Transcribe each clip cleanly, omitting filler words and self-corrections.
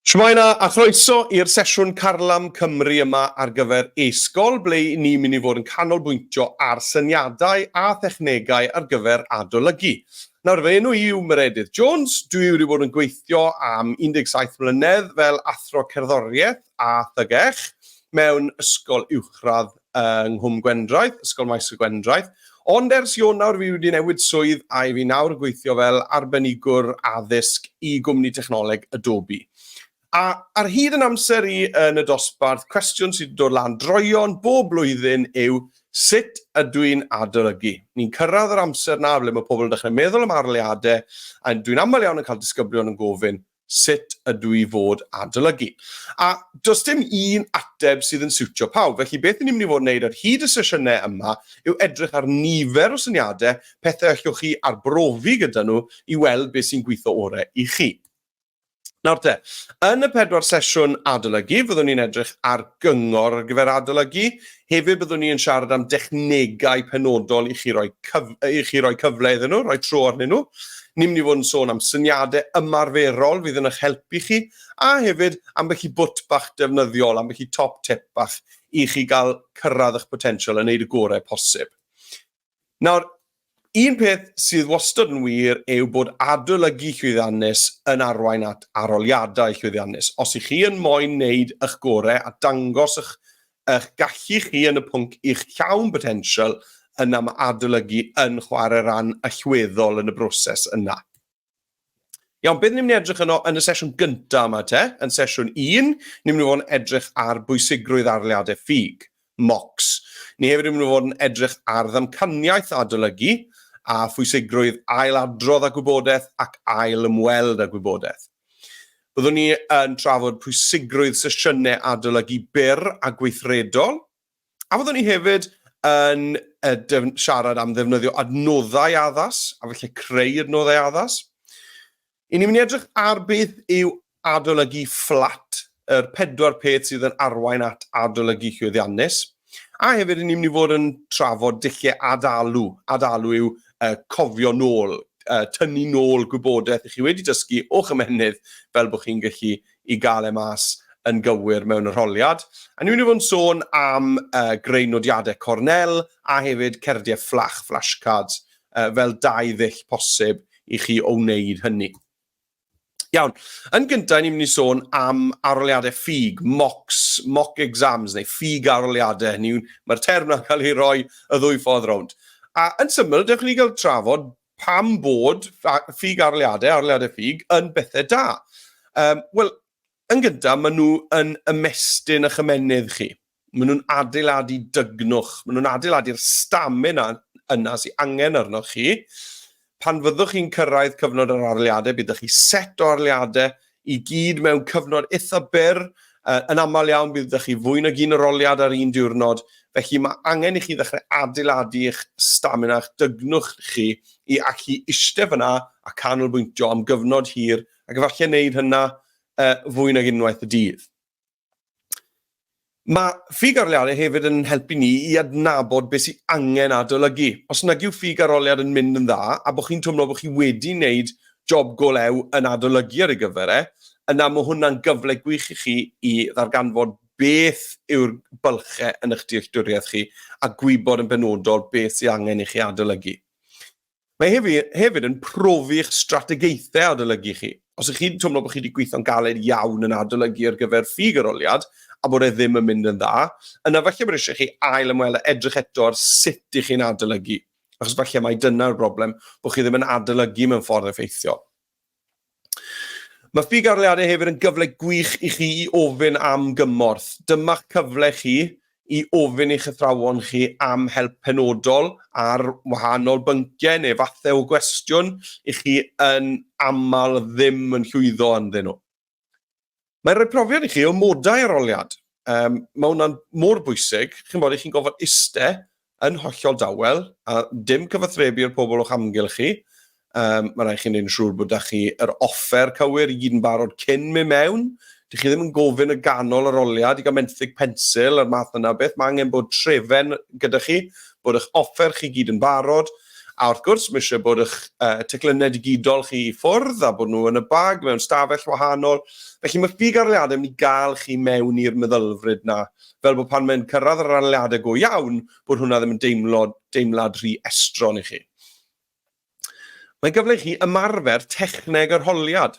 Shwmae 'na a chroeso i'r sesiwn Carlam Cymru yma ar gyfer e-sgol ble i ni'n mynd i fod yn canolbwyntio ar syniadau a thechnegau ar gyfer adolygu. Nawr fy enw i yw Meredydd Jones, dwi wedi bod yn gweithio am 17 mlynedd fel athro cerddoriaeth a thygech mewn ysgol uwchradd yng Nghwm Gwendraeth, Ysgol Maes y Gwendraeth, ond ers Ionawr fi wedi newid swydd a i fi nawr yn gweithio fel arbenigwr addysg i gwmni technoleg Adobe. A ar hyd yn amser i yn y dosbarth, cwestiwn sydd wedi dod lan droeon bob blwyddyn yw sut ydw i'n adolygu? Ni'n cyrraedd yr amser na ble mae pobl yn dechrau meddwl am arholiadau, a dwi'n aml iawn yn cael disgyblion yn gofyn, sut ydw i fod adolygu? A does dim un ateb sydd yn siwtio pawb, felly beth ni'n mynd i fod yn wneud ar hyd y sesiynau yma yw edrych ar nifer o syniadau, pethau allwch chi arbrofi gyda nhw i weld beth sy'n gweithio orau i chi. Nawr te, yn y pedwar sesiwn adolygu, fyddwn ni'n edrych ar gyngor ar gyfer adolygu. Hefyd byddwn ni yn siarad am dechnegau penodol i chi roi, cyf i chi roi cyfle iddyn nhw, rhoi tro arnyn nhw. Ni'n mynd i fod yn sôn am syniadau ymarferol fydd yn eich helpu chi, a hefyd ambell i bwt bach defnyddiol, ambell i top tip bach i chi gael cyrraedd eich potensial a wneud y gorau posib. Nawr, un peth sydd wastad yn wir yw bod adolygu llwyddiannus yn arwain at arholiadau llwyddiannus. Os ych chi yn moyn wneud eich gorau a dangos eich eich gallu chi yn y pwnc i'ch llawn botensial, yna mae adolygu yn chwarae rhan allweddol yn y broses yna. Iawn, beth ni'n mynd i edrych yno yn y sesiwn gyntaf yma te, yn sesiwn 1, ni'n mynd i fod yn edrych ar bwysigrwydd arholiadau ffug, mocks. Ni hefyd yn mynd i fod yn edrych ar ddamcaniaeth adolygu a phwysigrwydd ail-adrodd â gwybodaeth ac ail-ymweld â gwybodaeth. Byddwn ni yn trafod pwysigrwydd sesiynau adolygu byr a gweithredol, a fyddwn ni hefyd yn siarad am ddefnyddio adnoddau addas, a felly creu adnoddau addas. I ni'n mynd i edrych ar beth yw adolygu fflat, yr pedwar peth sydd yn arwain at adolygu llwyddiannus. A hefyd, ni'n mynd i fod yn trafod dulliau adalw. Adalw yw uh, cofio nôl, uh, tynnu nôl gwybodaeth i chi wedi dysgu o'ch ymennydd fel bod chi'n gallu i gael e mas yn gywir mewn arholiad. A ni'n mynd i fod yn sôn am uh, greu nodiadau Cornell a hefyd cerdiau fflach, flashcards, uh, fel dau ddull posib i chi o wneud hynny. Iawn, yn gyntaf ni'n mynd i sôn am arholiadau ffug, mocks, mock exams neu ffug arholiadau, hynny yw, mae'r term na'n cael ei roi y ddwy ffordd rownd. A yn syml, dewch i ni gael trafod pam bod ffug arholiadau, arholiadau ffug, yn bethau da. Um, Wel, yn gyntaf, maen nhw yn ymestyn eich ymennydd chi. Maen nhw'n adeiladu dygnwch, maen nhw'n adeiladu'r stamina yna sy'n angen arnoch chi. Pan fyddwch chi'n cyrraedd cyfnod yr arholiadau, bydd chi set o arholiadau i gyd mewn cyfnod eitha byr. Yn aml iawn, bydd chi fwy nag un arholiad ar un diwrnod. Felly mae angen i chi ddechrau adeiladu eich stamina, eich dygnwch chi i allu eistedd fyna a canolbwyntio am gyfnod hir ac efallai wneud hynna uh, fwy nag unwaith y dydd. Mae ffug arholiadau hefyd yn helpu ni i adnabod beth sydd angen adolygu. Os nag yw ffug arholiad yn mynd yn dda a bod chi'n twmlo bod chi wedi wneud job go lew yn adolygu ar ei gyfer e, yna mae hwnna'n gyfle gwych i chi i ddarganfod beth yw'r bylchau yn eich dealltwriaeth chi a gwybod yn benodol beth sydd angen i chi adolygu. Mae hefyd, hefyd yn profi'ch strategaethau adolygu chi. Os ych chi'n twmlo bod chi wedi gweithio'n galed iawn yn adolygu ar gyfer ffug arholiad a bod e ddim yn mynd yn dda, yna falle bod eisiau chi ail ymweld a edrych eto ar sut ych chi'n adolygu. Achos falle mai dyna'r broblem, bod chi ddim yn adolygu mewn ffordd effeithiol. Mae ffug arholiadau hefyd yn gyfle gwych i chi i ofyn am gymorth. Dyma'ch cyfle chi i ofyn i'ch athrawon chi am help penodol ar wahanol bynciau neu fathau o gwestiwn i chi yn aml ddim yn llwyddo ynddyn nhw. Mae'n rhoi profiad i chi o modau arholiad. Um, mae hwnna'n mor bwysig, chi'n bod, chi'n gofod iste yn hollol dawel a dim cyfathrebu i'r pobl o'ch amgylch chi. Um, mae rhaid chi'n neud yn siŵr bod da chi yr offer cywir i gyd yn barod cyn mynd mewn. Dych chi ddim yn gofyn y ganol arholiad i gael menthyg pensil a'r math yna o beth. Mae angen bod trefen gyda chi, bod eich offer chi gyd yn barod. A wrth gwrs, mae eisiau bod eich teclynnau digidol chi i ffwrdd a bod nhw yn y bag mewn stafell wahanol. Felly mae ffug arholiadau yn mynd i gael chi mewn i'r meddylfryd 'na, fel bod pan mae'n cyrraedd yr arholiadau go iawn, bod hwnna ddim yn deimlo deimlad rhy estron i chi. Mae'n gyfle i chi ymarfer techneg arholiad.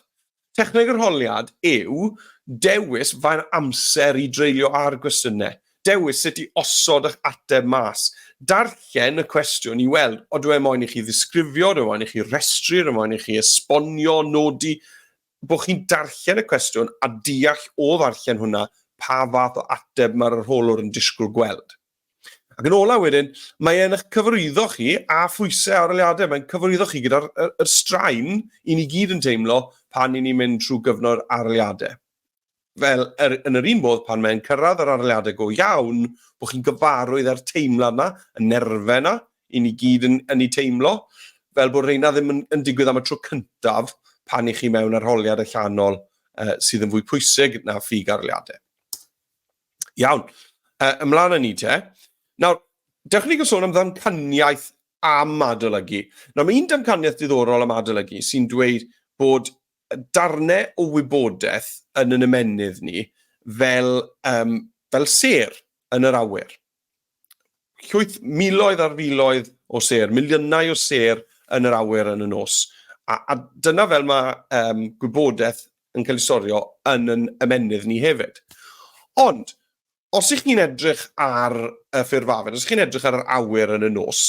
Techneg arholiad yw dewis faint amser i dreulio ar gwestiynau, dewis sut i osod eich ateb mas, darllen y cwestiwn i weld, odw e moyn i chi ddisgrifio, odw e moyn i chi restru, odw e moyn i chi esbonio, nodi, bod chi'n darllen y cwestiwn a deall o ddarllen hwnna pa fath o ateb mae'r arholwr yn disgwyl gweld. Ac yn ola wedyn, mae e'n eich cyfarwyddo chi a phwysau arholiadau. Mae'n cyfarwyddo chi gyda'r yr, yr straen i ni gyd yn teimlo pan i ni'n mynd trwy gyfnod arholiadau. Fel er, yn yr un modd, pan mae'n cyrraedd yr arholiadau go iawn, bod chi'n gyfarwydd â'r teimlad yna, y nerfau yna, i ni gyd yn, yn ei teimlo, fel bod rheina ddim yn, yn digwydd am y tro cyntaf pan i chi mewn arholiad allanol uh, sydd yn fwy pwysig na ffug arholiadau. Iawn, ymlaen â ni te. Nawr, dewch ni gael sôn am ddamcaniaeth am adolygu. Nawr, mae un damcaniaeth diddorol am adolygu sy'n dweud bod darnau o wybodaeth yn yn ymennydd ni fel, um, fel sêr yn yr awyr. Llwyth miloedd ar filoedd o sêr, miliynau o sêr yn yr awyr yn y nos. A, a dyna fel mae um, gwybodaeth yn cael ei storio yn yn ymennydd ni hefyd. Ond, os ych chi'n edrych ar y ffurfafen, os ych chi'n edrych ar yr awyr yn y nos,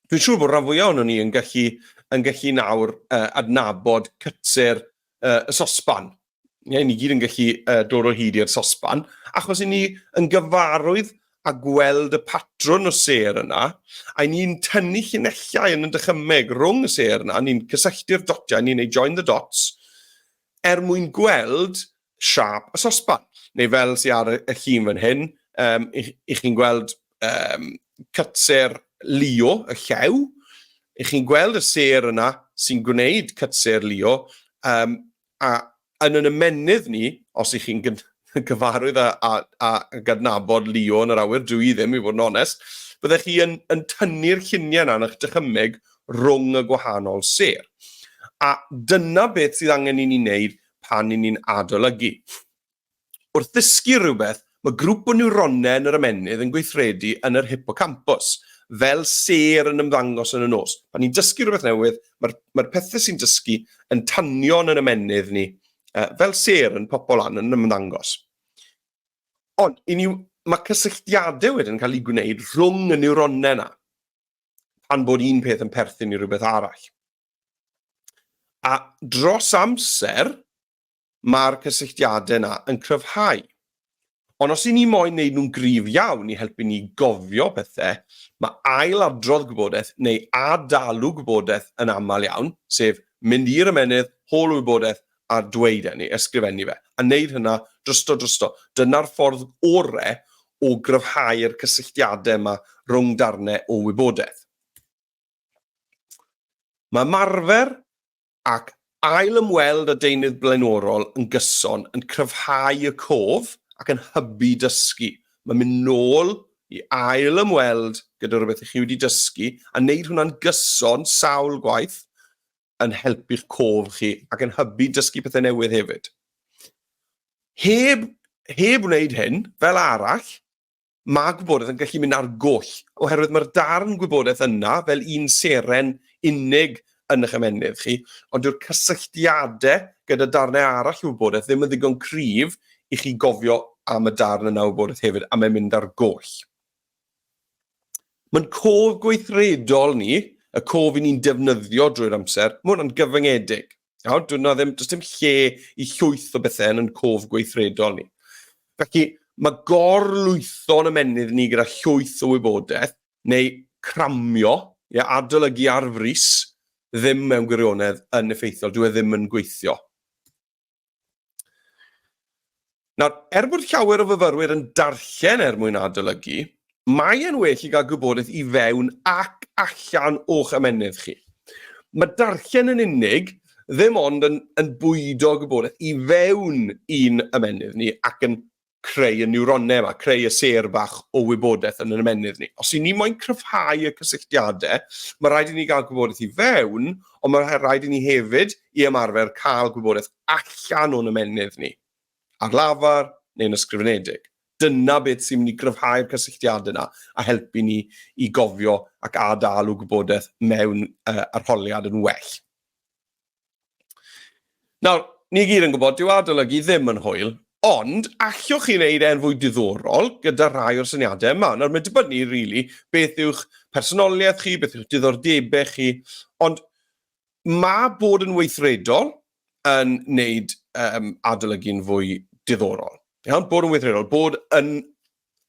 dwi'n siŵr bod rhan fwyaf ohonon ni yn gallu, yn gallu nawr uh, adnabod cytser uh, y sosban. Ie, ni gyd yn gallu uh, dod o hyd i'r sosban, achos i ni yn gyfarwydd a gweld y patrwn o sêr yna, a ni'n tynnu llinellau yn y dychymyg rhwng y sêr yna, ni'n cysylltu'r dotiau, ni'n ei join the dots, er mwyn gweld siâp y sosban. Neu fel sy'n ar y llun fan hyn, um, i, i chi'n gweld um, cytser Leo, y llew, i chi'n gweld y sêr yna sy'n gwneud cytser Leo, um, A yn yn ymennydd ni, os ych chi'n gyfarwydd â, â, â gydnabod Leo yn yr awyr, dwi ddim i fod yn onest, byddech chi yn, yn tynnu'r lluniau yna yn eich dychymyg rhwng y gwahanol sêr. A dyna beth sydd angen i ni wneud pan i ni'n adolygu. Wrth ddysgu rhywbeth, mae grŵp o niwronau yn yr ymennydd yn gweithredu yn yr hipocampws, fel sêr yn ymddangos yn y nos. Pan ni'n dysgu rhywbeth newydd, mae'r mae pethau sy'n dysgu yn tanio yn yr ymennydd ni, fel sêr yn popo lan yn ymddangos. Ond, i ni, mae cysylltiadau wedyn yn cael eu gwneud rhwng y niwronau yna, pan bod un peth yn perthyn i rhywbeth arall. A dros amser, mae'r cysylltiadau yna yn cryfhau. Ond os i ni moyn wneud nhw'n gryf iawn i helpu ni gofio pethau, mae ail-adrodd gwybodaeth neu adalw gwybodaeth yn aml iawn, sef mynd i'r ymennydd, hôl y wybodaeth a dweud e, neu ysgrifennu fe, a wneud hynna drosto drosto. Dyna'r ffordd orau o gryfhau'r cysylltiadau yma rhwng darnau o wybodaeth. Mae ymarfer ac ail-ymweld â deunydd blaenorol yn gyson yn cryfhau y cof ac yn hybu dysgu. Mae'n mynd nôl i ail-ymweld gyda rhywbeth i chi wedi dysgu a wneud hwnna'n gyson sawl gwaith yn helpu'ch cof chi ac yn hybu dysgu pethau newydd hefyd. Heb, heb wneud hyn, fel arall, mae gwybodaeth yn gallu mynd ar goll, oherwydd mae'r darn gwybodaeth yna fel un seren unig yn eich ymennydd chi, ond dyw'r cysylltiadau gyda darnau arall o wybodaeth ddim yn ddigon cryf i chi gofio am y darn yna o wybodaeth hefyd, a mae'n mynd ar goll. Mae'n cof gweithredol ni, y cof i ni'n defnyddio drwy'r amser, mae hwnna'n gyfyngedig. Iawn, dwi'n ddim, does dim lle i llwyth o bethau yn yn cof gweithredol ni. Felly, mae gorlwytho'n ymennydd ni gyda llwyth o wybodaeth, neu cramio, ie, adolygu ar frys, ddim mewn gwirionedd yn effeithiol, dyw e ddim yn gweithio. Nawr, er bod llawer o fyfyrwyr yn darllen er mwyn adolygu, mae e'n well i gael gwybodaeth i fewn ac allan o'ch ymennydd chi. Mae darllen yn unig ddim ond yn, yn bwydo gwybodaeth i fewn i'n ymennydd ni ac yn creu y niwronau yma, creu y sêr bach o wybodaeth yn yr ymennydd ni. Os i ni moyn cryfhau y cysylltiadau, mae rhaid i ni gael gwybodaeth i fewn, ond mae rhaid i ni hefyd i ymarfer cael gwybodaeth allan o'n ymennydd ni, ar lafar neu'n ysgrifenedig. Dyna beth sy'n mynd i gryfhau'r cysylltiadau yna a helpu ni i gofio ac adalw gwybodaeth mewn uh, arholiad yn well. Nawr, ni gyd yn gwybod, dyw adolygu ddim yn hwyl, ond allwch chi wneud e'n fwy diddorol gyda rhai o'r syniadau yma. Nawr, mae'n dibynnu, really, beth yw'ch personoliaeth chi, beth yw'ch diddordebau chi, ond mae bod yn weithredol yn wneud um, adolygu'n fwy diddorol. Iawn, bod yn weithredol, bod yn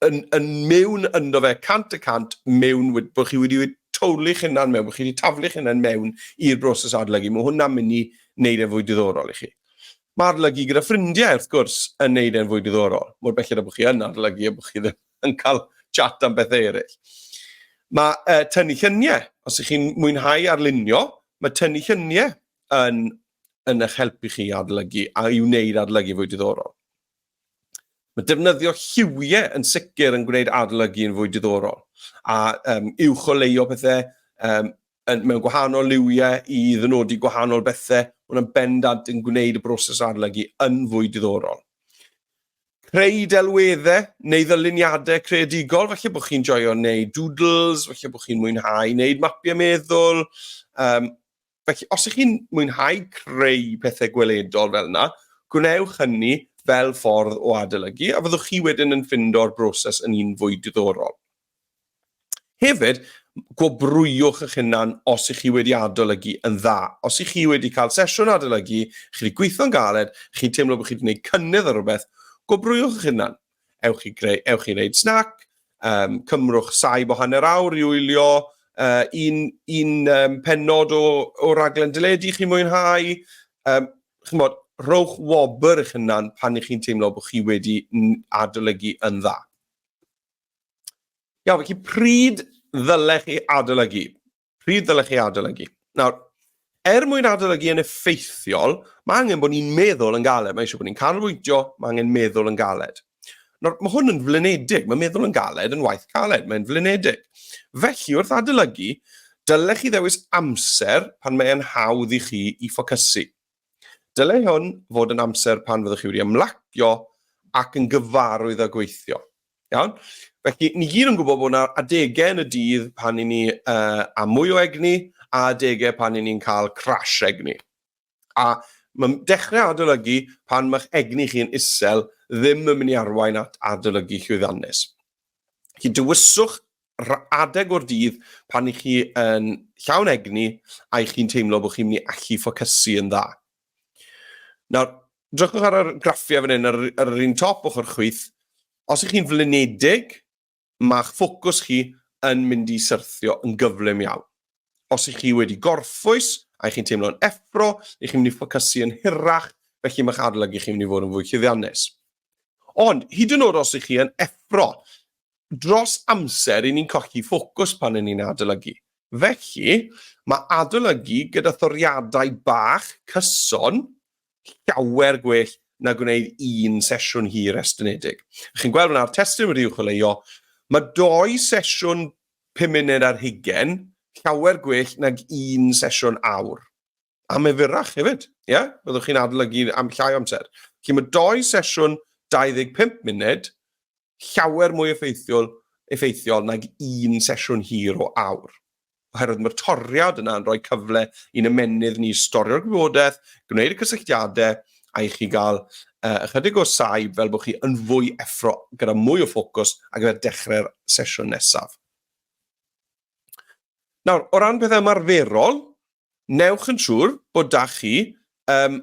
yn, yn mewn ynddo fe 100% mewn, bod chi wedi towlu'ch hunan mewn, bod chi wedi taflu'ch hunan mewn i'r broses adolygu. Mae hwnna'n mynd i wneud e'n fwy diddorol i chi. Mae adolygu gyda ffrindiau, wrth gwrs, yn wneud e'n fwy diddorol. Mor belled â bod chi yn adolygu a bod chi ddim yn cael chat am bethau eraill. Mae uh, tynnu lluniau, os ych chi'n mwynhau arlunio, mae tynnu lluniau yn, yn eich helpu chi i adolygu a i wneud adolygu fwy diddorol. Mae defnyddio lliwiau yn sicr yn gwneud adolygu yn fwy diddorol, a um, uwcholeuo pethau um, yn, mewn gwahanol liwiau i ddynodi gwahanol bethau, hwnna'n bendant yn gwneud y broses adolygu yn fwy diddorol. Creu delweddau neu ddyluniadau creadigol, falle bod chi'n joio wneud doodles, falle bod chi'n mwynhau wneud mapiau meddwl, um, Felly, os ych chi'n mwynhau creu pethau gweledol fel yna, gwnewch hynny fel ffordd o adolygu, a fyddwch chi wedyn yn ffindo'r broses yn un fwy diddorol. Hefyd, gwobrwywch eich hunan os ych chi wedi adolygu yn dda. Os ych chi wedi cael sesiwn adolygu, chi wedi gweithio'n galed, chi'n teimlo bod chi wedi gwneud cynnydd ar rhywbeth, gwobrwywch eich hunan. Ewch i, greu, ewch i wneud snac, um, cymrwch saib o hanner awr i wylio uh, un, un um, pennod o, o raglen deledu chi'n mwynhau. Um, chymod, rhowch wobr eich hunan pan ych chi'n teimlo bod chi wedi adolygu yn dda. Iawn, felly pryd ddylech chi adolygu? Pryd ddylech chi adolygu? Nawr, er mwyn adolygu yn effeithiol, mae angen bod ni'n meddwl yn galed. Mae eisiau bod ni'n canolbwyntio, mae angen meddwl yn galed. Nawr, mae hwn yn flinedig. Mae meddwl yn galed yn waith caled. Mae'n flinedig. Felly, wrth adolygu, dylech chi ddewis amser pan mae'n hawdd i chi i ffocysu. Dylai hwn fod yn amser pan fyddwch chi wedi ymlacio ac yn gyfarwydd â gweithio. Iawn? Felly, ni gyd yn gwybod bod yna adegau yn y dydd pan i ni uh, â mwy o egni a adegau pan i ni'n cael crash egni. A mae dechrau adolygu pan mae'ch egni chi'n isel ddim yn mynd i arwain at adolygu llwyddiannus. Felly dewiswch adeg o'r dydd pan i chi yn llawn egni a i chi'n teimlo bod chi'n mynd i allu ffocysu yn dda. Nawr, drychwch ar yr graffiau fan hyn, ar, ar yr un top ochr chwith. Os ych chi'n flinedig, mae'ch ffocws chi yn mynd i syrthio yn gyflym iawn. Os ych chi wedi gorffwys a ych chi'n teimlo'n effro, ych chi'n mynd i ffocysu yn hirach, felly mae'ch adolygu chi'n mynd i fod yn fwy llwyddiannus. Ond, hyd yn oed os ych chi yn effro, dros amser i ni'n colli ffocws pan 'yn ni'n adolygu. Felly, mae adolygu gyda thoriadau bach cyson llawer gwell na gwneud un sesiwn hir estynedig. Chi'n gweld fyna'r testun wedi uwcholeuo, mae doi sesiwn 5 munud ar hugen llawer gwell nag un sesiwn awr. A mae fyrrach hefyd, ie? Yeah? Byddwch chi'n adolygu am llai o amser. Felly mae doi sesiwn 25 munud llawer mwy effeithiol, effeithiol nag un sesiwn hir o awr. Oherwydd mae'r toriad yna yn rhoi cyfle i'n ymennydd ni storio'r gwybodaeth, gwneud y cysylltiadau, a i chi gael uh, ychydig o saib fel bod chi yn fwy effro gyda mwy o ffocws ar gyfer dechrau'r sesiwn nesaf. Nawr, o ran pethau ymarferol, newch yn siŵr bod da chi um,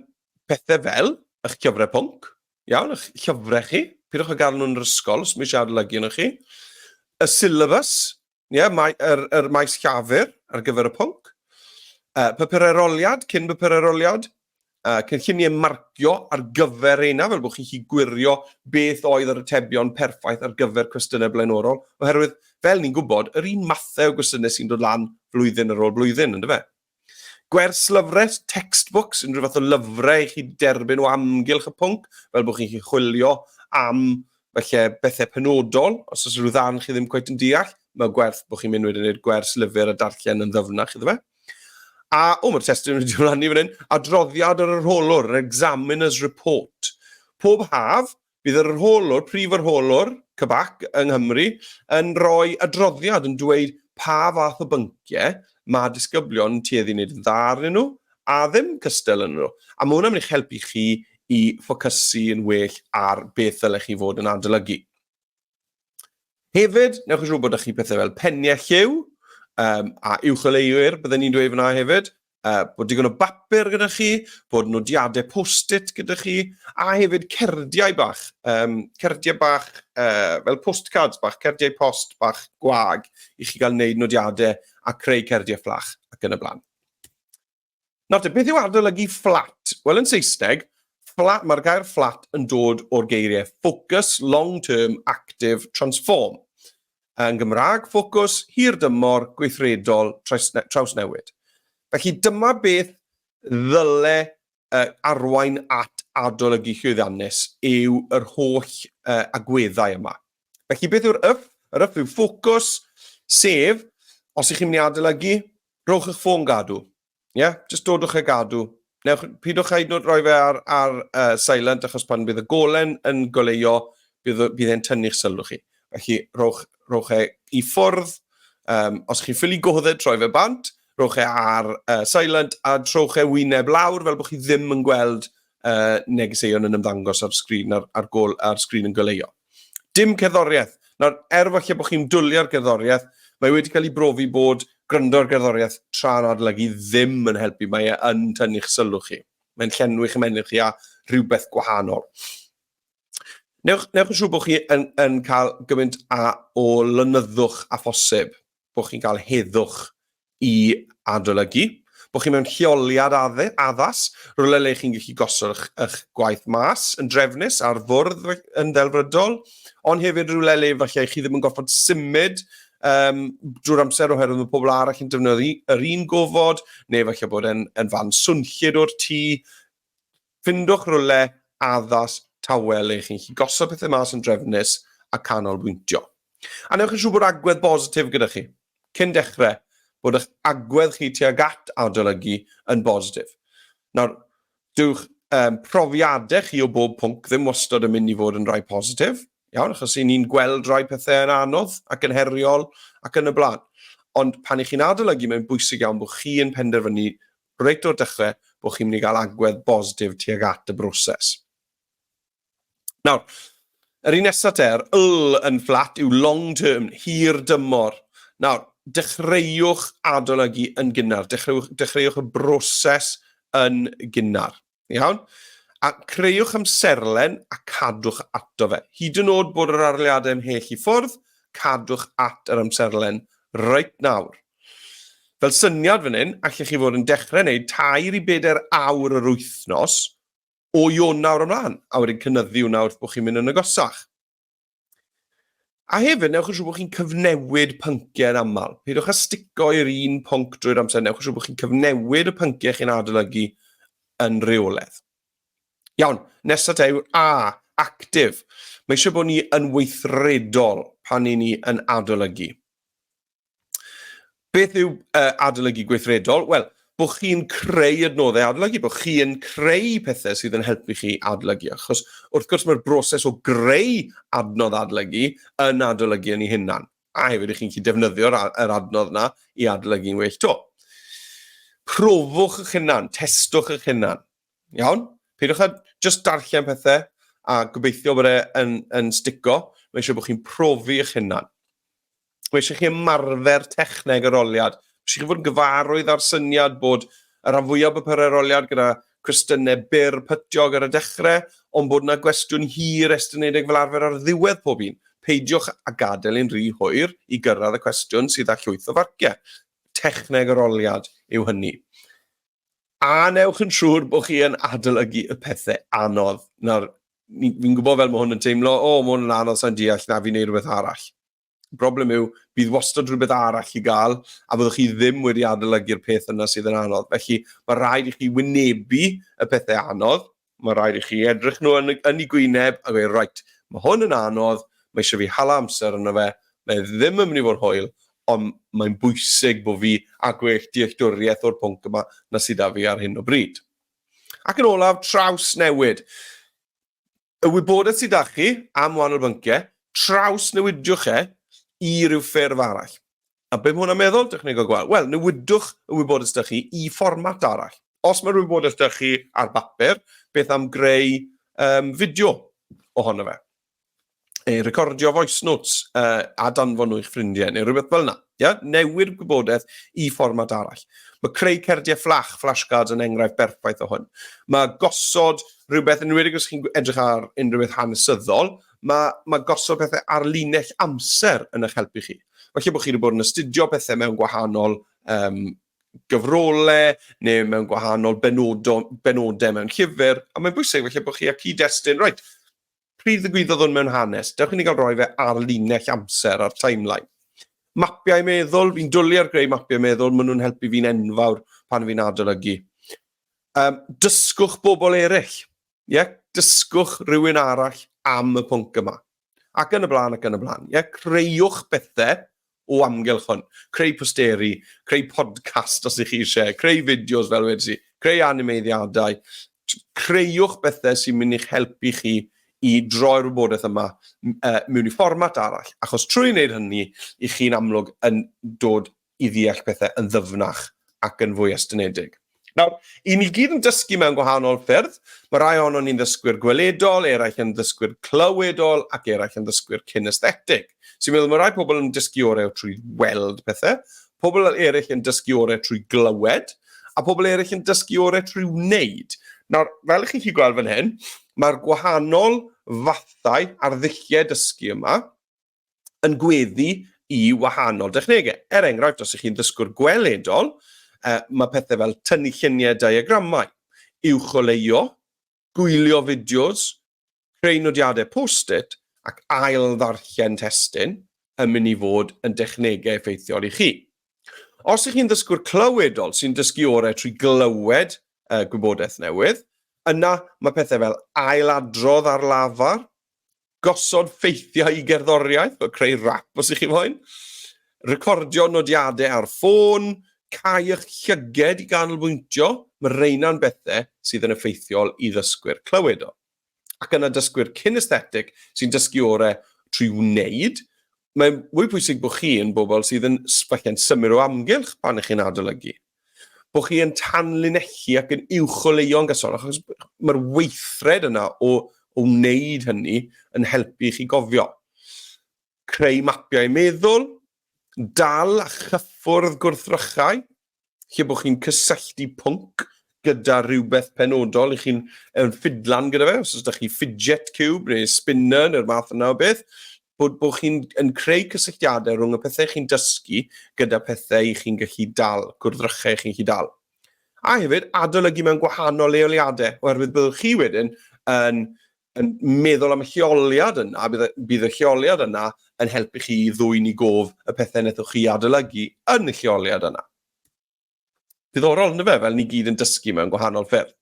pethau fel eich llyfrau pwnc, iawn, eich llyfrau chi, pidwch â gael nhw'n yr ysgol os mae eisiau adolygu yno chi, y syllabus, yeah, mae, yr, yr maes llafur ar gyfer y pwnc, uh, papur aroliad, cyn papur aroliad, uh, cynlluniau marcio ar gyfer reina, fel bod chi'n gallu gwirio beth oedd yr atebion perffaith ar gyfer cwestiynau blaenorol, oherwydd, fel ni'n gwybod, yr un mathau o gwestiynau sy'n dod lan flwyddyn ar ôl blwyddyn, ynddo fe? Gwers lyfrau, textbooks, unrhyw fath o lyfrau i chi derbyn o amgylch y pwnc, fel bod chi'n gallu chwilio am Falle bethau penodol, os oes rhyw ddarn chi ddim cweit yn deall, mae gwerth bod chi'n mynd wedyn i'r gwers lyfr a darllen yn ddyfnach iddo fe. A, o, mae'r testun wedi diflannu fan hyn, adroddiad yr arholwr, yr examiner's report. Pob haf, bydd yr arholwr, prif arholwr CBAC yng Nghymru, yn rhoi adroddiad yn dweud pa fath o bynciau mae disgyblion yn tueddu i wneud yn dda arnyn nhw, a ddim cystal yn nhw. A mae hwnna'n mynd i'ch helpu chi i ffocysu yn well ar beth ddylech chi fod yn adolygu. Hefyd, newch yn siŵr bod chi pethau fel peniau lliw a uwcholeuwyr, bydden ni'n dweud fyna hefyd, bod digon o bapur gyda chi, bod nodiadau post-it gyda chi, a hefyd cerdiau bach, cerdiau bach fel postcards bach, cerdiau post bach gwag i chi gael wneud nodiadau a creu cerdiau fflach ac yn y blaen. Nawr te, beth yw adolygu fflat? Wel, yn Saesneg, fflat, mae'r gair fflat yn dod o'r geiriau focus, long term, active, transform. Yn Gymraeg, ffocws, hir dymor, gweithredol, trawsnewid. Felly dyma beth ddyle uh, arwain at adolygu llwyddiannus yw yr holl uh, agweddau yma. Felly beth yw'r yff? Yr yff yw ffocws, sef, os ych chi'n mynd i adolygu, rhowch eich ffôn gadw. Ie, yeah? Just dodwch e gadw. Newch, pidwch â hyd yn oed rhoi fe ar, ar uh, silent, achos pan bydd y golen yn goleuo, bydd, bydd e'n tynnu'ch sylw chi. Felly, rhowch, rhowch e i ffwrdd. Um, os chi'n ffili godded, troi fe bant. Rhowch e ar uh, silent a trowch e wyneb lawr fel bod chi ddim yn gweld uh, negeseuon yn ymddangos ar sgrin, ar, ar, gol, ar sgrin yn goleuo. Dim cerddoriaeth. Nawr, er falle bod chi'n dwlu ar gerddoriaeth, mae wedi cael ei brofi bod gwrando ar gerddoriaeth tra'n adolygu ddim yn helpu. Mae e yn tynnu'ch sylw chi. Mae'n llenwi'ch ymennydd chi â rhywbeth gwahanol. Newch, newch yn siŵr bod chi yn, yn cael gymaint a, o lynyddwch a phosib. bod chi'n cael heddwch i adolygu, bod chi mewn lleoliad addas, rhywle le chi'n gallu gosod eich, eich gwaith mas yn drefnus ar fwrdd yn ddelfrydol, ond hefyd rhywle le falle chi ddim yn gorfod symud um, drwy'r amser oherwydd mae pobl arall yn defnyddio yr un gofod, neu falle bod e'n yn fan swnllyd o'r tŷ. Ffindwch rywle addas, tawel le chi'n gallu gosod pethau mas yn drefnus a canolbwyntio. A newch yn siŵr bod agwedd bositif gyda chi. Cyn dechrau, bod eich agwedd chi tuag at adolygu yn bositif. Nawr, dyw'ch um, profiadau chi o bob pwnc ddim wastad yn mynd i fod yn rhai positif, iawn, achos i ni'n gweld rhai pethau yn anodd ac yn heriol ac yn y blaen. Ond pan i chi'n adolygu, mae'n bwysig iawn bod chi yn penderfynu reit o'r dechrau bod chi'n mynd i gael agwedd bositif tuag at y broses. Nawr, yr un nesaf te, yr L yn fflat yw long term, hir dymor. Nawr, dechreuwch adolygu yn gynnar, dechreuwch, dechreuwch y broses yn gynnar. Iawn? A creuwch amserlen a cadwch ato fe. Hyd yn oed bod yr arholiadau ymhell i ffwrdd, cadwch at yr amserlen reit nawr. Fel syniad fan hyn, allech chi fod yn dechrau wneud tair i bedair awr yr wythnos o Ionawr ymlaen, a wedyn cynyddu hwnna wrth bod chi'n mynd yn agosach. A hefyd, newch yn siŵr bod chi'n cyfnewid pynciau yn aml. Peidiwch â stico i'r un pwnc drwy'r amser, newch yn siŵr bod chi'n cyfnewid y pynciau chi'n adolygu yn reoledd. Iawn, nesaf te yw'r A, active. Mae eisiau bod ni yn weithredol pan i ni yn adolygu. Beth yw uh, adolygu gweithredol? Wel, bod chi'n creu adnoddau adolygu, bod chi'n creu pethau sydd yn helpu chi adolygu. Achos wrth gwrs mae'r broses o greu adnodd adolygu yn adolygu yn ei hunan. A hefyd i chi'n gallu defnyddio'r yr adnodd yna i adolygu'n well to. Profwch eich hunan, testwch eich hunan. Iawn? Peidiwch â just darllen pethau a gobeithio bod e yn, yn stico. Mae eisiau bod chi'n profi eich hunan. Mae eisiau chi ymarfer techneg arholiad. Mae eisiau chi fod yn gyfarwydd â'r syniad bod y rhan fwyaf o bapurau arholiad gyda cwestiynau byr pytiog ar y dechrau, ond bod yna gwestiwn hir estynedig fel arfer ar ddiwedd pob un. Peidiwch â gadael yn rhy hwyr i gyrraedd y cwestiwn sydd â llwyth o farciau. Techneg arholiad yw hynny. A newch yn siŵr bod chi yn adolygu y pethau anodd. Nawr, fi'n gwybod fel mae hwn yn teimlo, o, mae hwn yn anodd, sa'n deall, na fi'n neud rhywbeth arall. Y broblem yw, bydd wastad rhywbeth arall i gael, a fyddwch chi ddim wedi adolygu'r peth yna sydd yn anodd. Felly, mae rhaid i chi wynebu y pethau anodd, mae rhaid i chi edrych nhw yn, yn ei gwyneb a gweud, right, mae hwn yn anodd, mae eisiau fi hala amser arno fe, mae e ddim yn mynd i fod yn hwyl, ond mae'n bwysig bod fi a gwell dealltwriaeth o'r pwnc yma na sydd â fi ar hyn o bryd. Ac yn olaf, trawsnewid. Y wybodaeth sydd â chi am wahanol bynciau, trawsnewidiwch e i ryw ffurf arall. A be mae hwnna'n meddwl? Dewch ni gael gweld. Wel, newidwch y wybodaeth sydd â chi i fformat arall. Os mae'r wybodaeth 'da chi ar bapur, beth am greu um, fideo ohono fe? Neu recordio voice notes a danfon nhw i'ch ffrindiau, neu rhywbeth fel yna. Yeah? Newid gwybodaeth i fformat arall. Mae creu cerdiau fflach, flashcards, yn enghraifft berffaith o hwn. Mae gosod rhywbeth, yn enwedig os chi'n edrych ar unrhyw beth hanesyddol, mae, mae gosod pethau ar linell amser yn eich helpu chi. Falle bod chi wedi bod yn astudio pethau mewn gwahanol um, gyfrolau neu mewn gwahanol benodo, benodau mewn llyfr, a mae'n bwysig felly bod chi a cyd-destun, reit, pryd ddigwyddodd hwn mewn hanes? Dewch i ni gael rhoi fe ar linell amser, ar timeline. Mapiau meddwl, fi'n dwlu ar greu mapiau meddwl, maen nhw'n helpu fi'n enfawr pan fi'n adolygu. Um, dysgwch bobl eraill. Yeah? Dysgwch rhywun arall am y pwnc yma. Ac yn y blaen, ac yn y blaen. Yeah? Creuwch bethau o amgylch hwn. Creu posteri, creu podcast os ych chi eisiau, creu fideos fel wedes i, creu animeiddiadau. Creuwch bethau sy'n mynd i'ch helpu chi i droi'r wybodaeth yma uh, mewn i fformat arall, achos trwy wneud hynny, i chi'n amlwg yn dod i ddeall pethau yn ddyfnach ac yn fwy estynedig. Nawr, i ni gyd yn dysgu mewn gwahanol ffyrdd. Mae rai ohonon ni'n ddysgwyr gweledol, eraill yn ddysgwyr clywedol ac eraill yn ddysgwyr kinesthetig. Sy'n meddwl mae rai pobl yn dysgu orau trwy weld pethau, pobl eraill yn dysgu orau trwy glywed, a pobl eraill yn dysgu orau trwy wneud. Nawr, fel ych chi'n gallu gweld fan hyn, mae'r gwahanol fathau ar ddulliau dysgu yma yn gweddu i wahanol dechnegau. Er enghraifft, os ych chi'n ddysgwr gweledol, uh, mae pethau fel tynnu lluniau diagramau, uwcholeuo, gwylio fideos, creu nodiadau post-it ac ail ddarllen testun yn mynd i fod yn dechnegau effeithiol i chi. Os ych chi'n ddysgwr clywedol sy'n dysgu orau trwy glywed uh, gwybodaeth newydd, yna mae pethau fel ailadrodd ar lafar, gosod ffeithiau i gerddoriaeth, fel creu rap os ych chi moyn, recordio nodiadau ar ffôn, cau eich llyged i ganolbwyntio, mae reina'n bethau sydd yn effeithiol i ddysgwyr clywed o. Ac yna dysgwyr kinesthetic sy'n dysgu orau trwy wneud, mae'n mwy pwysig bod chi yn bobl sydd yn falle'n symud o amgylch pan ych chi'n adolygu. Bod chi yn tanlinellu ac yn uwcholeuo'n gyson, achos mae'r weithred yna o, o wneud hynny yn helpu chi gofio. Creu mapiau meddwl, dal a chyffwrdd gwrthrychau, lle bod chi'n cysylltu pwnc gyda rhywbeth penodol i chi'n yn ffidlan gyda fe, os ydych chi fidget cube neu spinner neu'r math yna o beth, bod, bod chi'n yn creu cysylltiadau rhwng y pethau chi'n dysgu gyda pethau i chi'n gallu dal, gwrthrychau chi'n gallu dal. A hefyd, adolygu mewn gwahanol leoliadau, oherwydd byddwch chi wedyn yn, yn meddwl am y lleoliad yna, bydd, bydd y lleoliad yna yn helpu chi i ddwyn i gof y pethau wnaethoch chi adolygu yn y lleoliad yna. Diddorol, ynddo fe, fel ni gyd yn dysgu mewn gwahanol ffyrdd.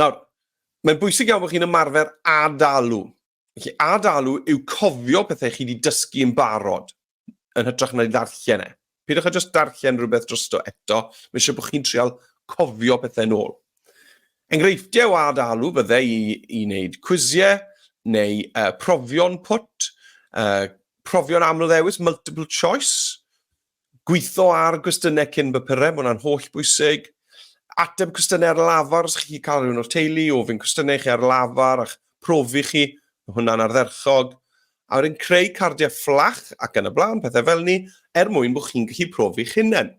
Nawr, mae'n bwysig iawn bod chi'n ymarfer adalw. Felly, adalw yw cofio pethau chi wedi dysgu yn barod, yn hytrach na i ddarllen e. Peidiwch â jyst darllen rhywbeth drosto eto, mae eisiau bod chi'n trial cofio pethau nôl. Enghreifftiau o adalw fydde i, i wneud cwisiau, neu uh, profion pwt, uh, profion amlddewis, multiple choice, Gweithio ar gwestiynau cyn bapurau, mae hwnna'n holl bwysig. Ateb cwestiynau ar lafar, os chi'n cael rhywun o'r teulu, ofyn cwestiynau i chi ar lafar a'ch profi chi, mae hwnna'n ardderchog. A wedyn creu cardiau fflach ac yn y blaen, pethau fel ni, er mwyn bod chi'n gallu profi'ch hunain.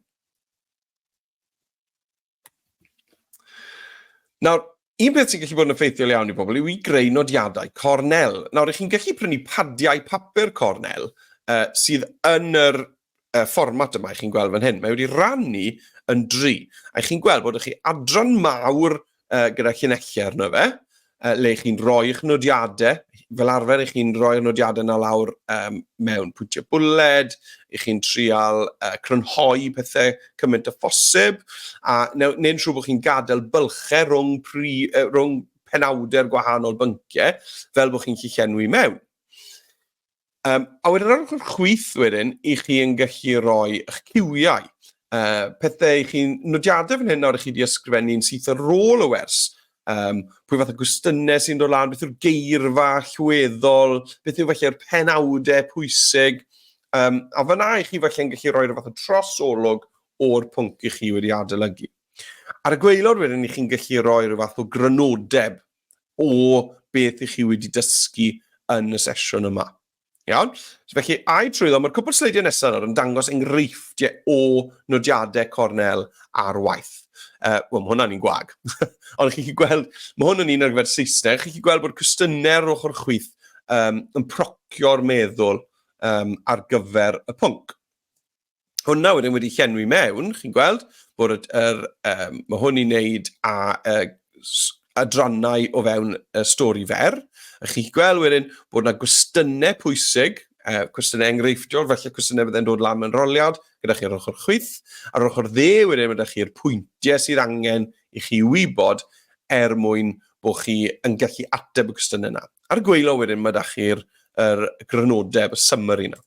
Nawr, un peth sy'n gallu bod yn effeithiol iawn i bobl yw i greu nodiadau cornel. Nawr, ych chi'n gallu prynu padiau papur cornel uh, sydd yn yr uh, fformat yma, chi'n gweld fan hyn. Mae wedi rannu yn dri. A chi'n gweld bod chi adran mawr uh, gyda llinellau arno fe, uh, le chi'n rhoi eich nodiadau, fel arfer i chi'n rhoi'r nodiadau yna lawr um, mewn pwyntiau bwled, i chi'n trial uh, crynhoi pethau cymaint o phosib, a neu'n siŵr bod chi'n gadael bylchau rhwng, pri, uh, rhwng penawdau'r gwahanol bynciau, fel bod chi'n gallu llenwi mewn. Um, a wedyn ar ochr chwith wedyn, i chi yn gallu rhoi eich ciwiau. Pethau i chi'n nodiadau fan hyn nawr i chi wedi ysgrifennu'n syth ar ôl y wers. Pwy fath o gwestiynau sy'n dod lan, beth yw'r geirfa allweddol, beth yw felly'r penawdau pwysig. A fyna i chi felly'n gallu rhoi rhyw fath o trosolwg o'r pwnc i chi wedi adolygu. Ar y gwaelod wedyn i chi'n gallu rhoi rhyw fath o grynodeb o beth i chi wedi dysgu yn y sesiwn yma. Iawn? So felly, ai trwyddo, mae'r cwpl sleidiau nesaf nawr yn dangos enghreifftiau o nodiadau Cornell ar waith. Wel, mae hwnna'n un gwag. Ond chi'n gallu gweld, mae hwn yn un ar gyfer Saesneg, chi'n gallu gweld bod cwestiynau ar ochr chwith yn procio'r meddwl ar gyfer y pwnc. Hwna wedyn wedi llenwi mewn, chi'n gweld, bod yr, yr, um, mae hwn i wneud â adrannau o fewn y stori fer. A chi'n gweld wedyn bod yna gwestiynau pwysig, cwestiynau enghreifftiol, felly cwestiynau fydde'n dod lan mewn roliad, gyda chi'r ochr chwith, a'r ochr dde wedyn gyda chi'r pwyntiau sydd angen i chi wybod er mwyn bod chi yn gallu ateb y cwestiynau yna. Ar y gweilo wedyn mae da chi'r yr grynodeb, y summary yna.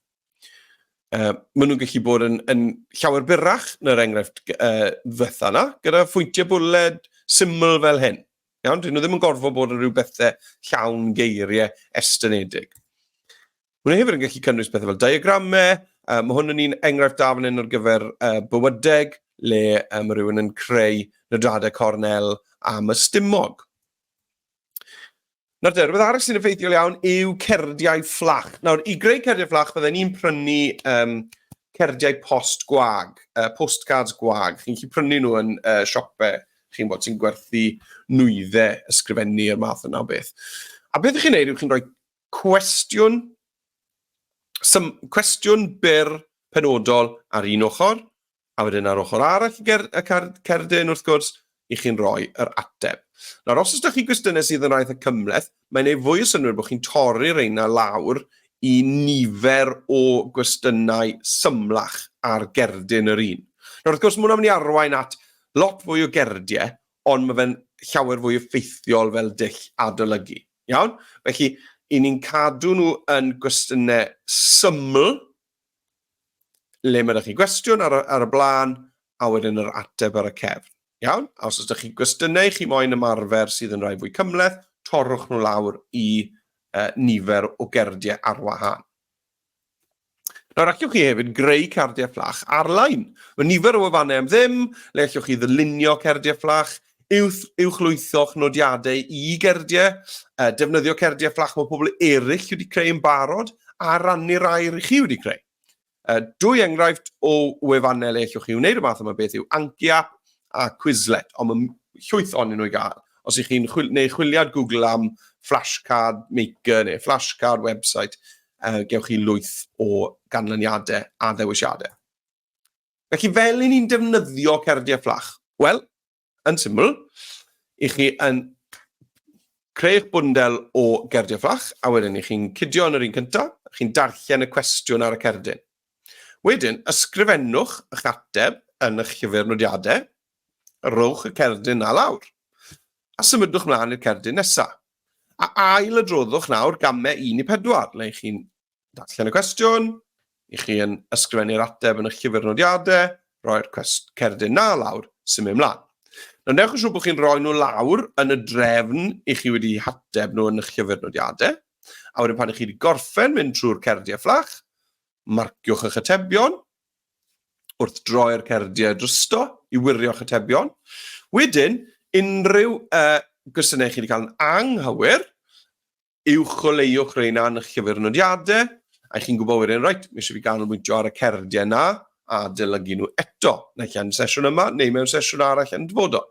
Maen nhw'n gallu bod yn llawer byrrach na'r enghraifft ddwetha yna, gyda phwyntiau bwled syml fel hyn. Iawn, dyn nhw ddim yn gorfod bod yn rhyw bethau llawn geiriau estynedig. Maen nhw hefyd yn gallu cynnwys pethau fel diagramau. Mae hwn yn un enghraifft da fan hyn ar gyfer bywydeg, le mae rhywun yn creu nodadau cornel am y stumog. Nawr te, rhywbeth arall sy'n effeithiol iawn yw cerdiau fflach. Nawr, i greu cerdiau fflach, bydden ni'n prynu cerdiau post gwag, postcards gwag. Chi'n gallu prynu nhw yn siopau, chi'n bod, sy'n gwerthu nwyddau ysgrifennu a'r math yna o beth. A beth ych chi'n neud yw chi'n rhoi cwestiwn, cwestiwn byr penodol ar un ochr, A wedyn ar ochr arall y ger, y car, cerdyn, wrth gwrs, i chi'n rhoi yr ateb. Nawr, os oes ydych chi gwestiynau sydd yn rhai eitha cymhleth, mae'n ei fwy o synnwyr bod chi'n torri reina lawr i nifer o gwestiynau symlach ar gerdyn yr un. Nawr, wrth gwrs, mae hwnna'n mynd i arwain at lot fwy o gerdiau, ond mae fe'n llawer fwy effeithiol fel dull adolygu. Iawn? Felly, i ni'n cadw nhw yn gwestiynau syml, le mae ydych chi gwestiwn ar y, ar y blaen a wedyn yr ateb ar y cefn. Iawn? A os ydych chi gwestiynau chi moyn ymarfer sydd yn rhai fwy cymhleth, torrwch nhw lawr i nifer o gerdiau ar wahân. Nawr, allwch chi hefyd greu cardiau fflach ar-lein. Mae nifer o wefannau am ddim, le allwch chi ddylunio cardiau fflach, uwch, uwchlwytho'ch nodiadau i gerdiau, defnyddio cerdiau fflach mae pobl eraill wedi creu yn barod, a rannu rai rych chi wedi creu. Dwy enghraifft o wefannau le allwch chi wneud y math yma beth yw Anki App a Quizlet, ond mae llwyth ohonyn nhw i gael. Os ych chi'n chwil neu chwiliad Google am flashcard maker neu flashcard website, gewch chi lwyth o ganlyniadau a ddewisiadau. Felly fel i ni'n defnyddio cerdiau fflach? Wel, yn syml, i chi yn creu eich bwndel o gerdiau fflach, a wedyn i chi'n cydio yn yr un cyntaf, chi'n darllen y cwestiwn ar y cerdyn. Wedyn, ysgrifennwch eich ateb yn eich llyfr nodiadau, rhowch y cerdyn na lawr, a symudwch mlaen i'r cerdyn nesaf. A ail adroddwch nawr gamau 1 i 4, le chi'n darllen y cwestiwn, i chi yn ysgrifennu'r ateb yn eich llyfr nodiadau, rhoi'r cerdyn na lawr, symud ymlaen. Nawr, newch yn siŵr bod chi'n rhoi nhw lawr yn y drefn i chi wedi hateb nhw yn eich llyfr nodiadau. A wedyn pan i chi wedi gorffen mynd trwy'r cerdiau fflach, marciwch eich atebion wrth droi'r cerdiau drosto i wirio'ch atebion. Wedyn, unrhyw gwestiynau chi wedi cael yn anghywir, Uwcholeuwch reina yn eich llyfr nodiadau, a chi'n gwybod wedyn, reit, mae eisiau fi ganolbwyntio ar y cerdiau na a adolygu nhw eto, naill yn sesiwn yma neu mewn sesiwn arall yn dyfodol.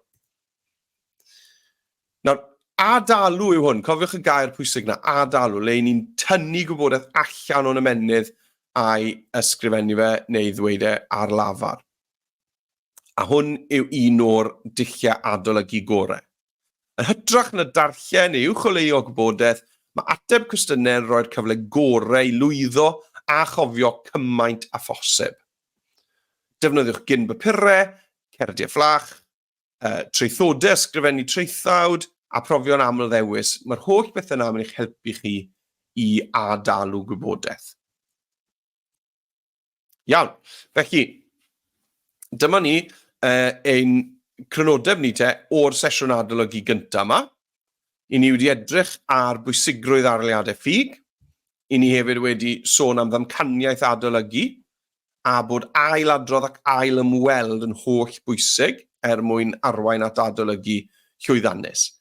Nawr, adalw yw hwn, cofiwch y gair pwysig na, adalw, le ni'n tynnu gwybodaeth allan o'n ymennydd a'i ysgrifennu fe neu ddweud e ar lafar. A hwn yw un o'r dulliau adolygu gorau. Yn hytrach na darllen neu uwcholeuo gwybodaeth, mae ateb cwestiynau yn rhoi'r cyfle gorau i lwyddo a chofio cymaint â phosib. Defnyddiwch gyn-bapurau, cerdiau fflach, traethodau ysgrifennu traethawd a profion aml-ddewis, mae'r holl bethau yna yn mynd i'ch helpu chi i adalw gwybodaeth. Iawn, felly, dyma ni ein crynodeb ni te o'r sesiwn adolygu gyntaf yma. I ni wedi edrych ar bwysigrwydd arholiadau ffug. I ni hefyd wedi sôn am ddamcaniaeth adolygu a bod ail-adrodd ac ail-ymweld yn holl bwysig er mwyn arwain at adolygu llwyddiannus.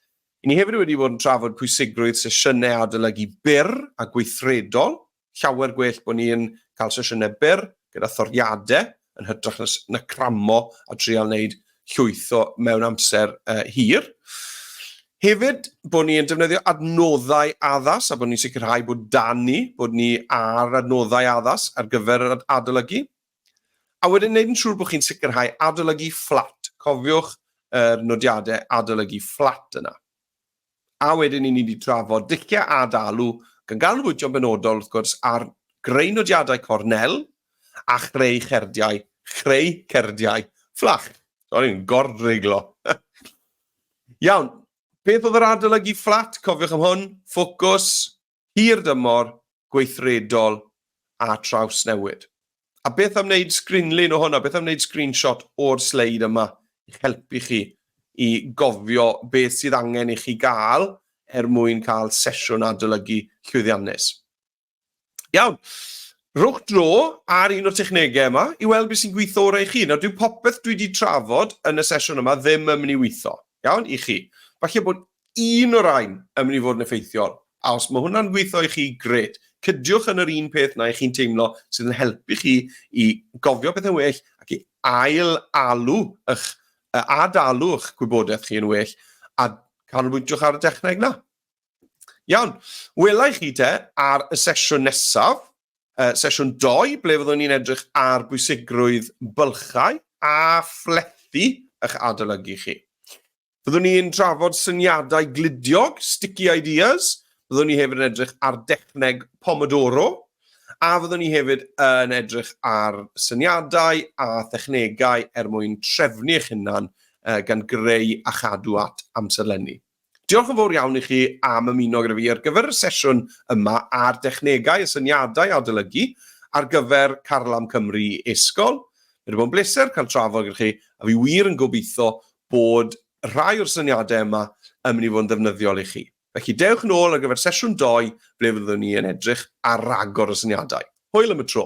I ni hefyd wedi bod yn trafod pwysigrwydd sesiynau adolygu byr a gweithredol llawer gwell bod ni'n cael sesiynau byr gyda thoriadau yn hytrach na, na cramo a trial wneud llwyth o mewn amser hir. Hefyd, bod ni'n defnyddio adnoddau addas a bod ni'n sicrhau bod dan ni, bod ni ar adnoddau addas ar gyfer yr adolygu. A wedyn wneud yn siŵr bod chi'n sicrhau adolygu fflat. Cofiwch yr nodiadau adolygu fflat yna. A wedyn i ni wedi trafod dulliau ad-alw, gan ganolbwyntio'n benodol, wrth gwrs, ar greu nodiadau cornel a chreu cherdiau, chreu cerdiau fflach. O'n i'n gordreiglo. Iawn, beth oedd yr adolygu fflat? Cofiwch am hwn, ffocws, hir dymor, gweithredol a trawsnewid. A beth am wneud sgrinlun o hwnna? Beth am wneud screenshot o'r sleid yma i'ch helpu chi i gofio beth sydd angen i chi gael er mwyn cael sesiwn adolygu llwyddiannus. Iawn, rhowch dro ar un o'r technegau yma i weld beth sy'n gweithio orau i chi. Nawr, dyw popeth dwi wedi trafod yn y sesiwn yma ddim yn mynd i weithio. Iawn, i chi. Falle bod un o'r rhain yn mynd i fod yn effeithiol. A os mae hwnna'n gweithio i chi, grêt. Cydiwch yn yr un peth na i chi'n teimlo sydd yn helpu chi i gofio pethau'n well ac i ail alw eich, adalw eich gwybodaeth chi yn well a canolbwyntwch ar y dechneg na. Iawn, wela i chi te ar y sesiwn nesaf, sesiwn 2, ble fyddwn ni'n edrych ar bwysigrwydd bylchau a phlethu eich adolygu chi. Fyddwn ni'n trafod syniadau gludiog, sticky ideas, byddwn ni hefyd yn edrych ar dechneg Pomodoro, a fyddwn ni hefyd yn edrych ar syniadau a thechnegau er mwyn trefnu eich hunan gan greu a chadw at amserlenni. Diolch yn fawr iawn i chi am ymuno gyda fi ar gyfer y sesiwn yma ar dechnegau a syniadau adolygu ar gyfer Carlam Cymru e-sgol. Mae wedi bod yn bleser cael trafod gyda chi a fi wir yn gobeithio bod rhai o'r syniadau yma yn mynd i fod yn ddefnyddiol i chi. Felly dewch nôl ar gyfer sesiwn doi ble fyddwn ni yn edrych ar ragor o syniadau. Hwyl am y tro!